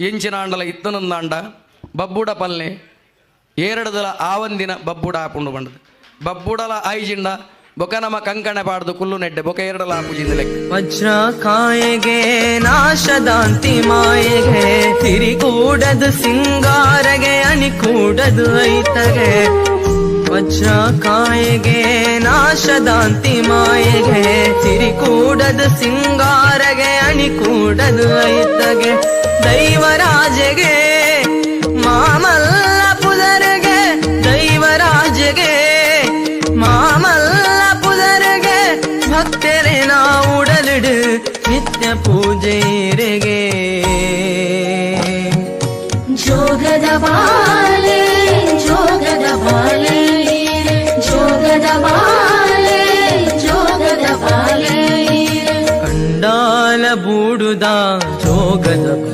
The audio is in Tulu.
ಎಂಚಿನಾಂಡಲ ಇತ್ತನಂದಾಂಡ ಬಬ್ಬುಡ ಪಲ್ಲೆ ಏರಡದಲ ಆವಂದಿನ ಬಬ್ಬುಡ ಆಪುಂಡು ಬಂಡದು ಬಬ್ಬುಡಲ ಆಯ್ಜಿಂಡ ಬೊಕ ನಮ ಕಂಕಣೆ ಪಾಡ್ದು ಕುಲ್ಲು ನೆಡ್ಡೆ ಬೊಕ ಏರಡಲ ಆಪುಜಿಂದ ಲೆಕ್ಕ. ವಜ್ರ ಕಾಯಗೆ ನಾಶದಾಂತಿ ಮಾಯೆಗೆ ತಿರಿಕೂಡದು ಸಿಂಗಾರಗೆ ಅಣಿ ಕೂಡದು ಐತಗೆ. ವಜ್ರ ಕಾಯಗೆ ನಾಶದಾಂತಿ ಮಾಯೆಗೆ ತಿರಿಕೂಡದು ಸಿಂಗಾರಗೆ ಅಣಿ ಕೂಡದು ಐತಗೆ. ದೈವರಾಜಗೆ ಮಾಮಲ್ಲ ಪುದರ್ಗೆ, ದೈವರಾಜಗೆ ಮಾಮಲ್ಲ ಪುದರ್ಗೆ, ಭಕ್ತರೆ ಉಡಲಿಡು ನಿತ್ಯ ಪೂಜೆರೆಗೆ. ಜೋಗದ ಬಾಲೆ, ಜೋಗದ ಬಾಲೆ, ಜೋಗದ ಬಾಲೆ, ಜೋಗದ ಬಾಲೆ. ಕಂಡಾಲ ಬೂಡುದ ಜೋಗದ.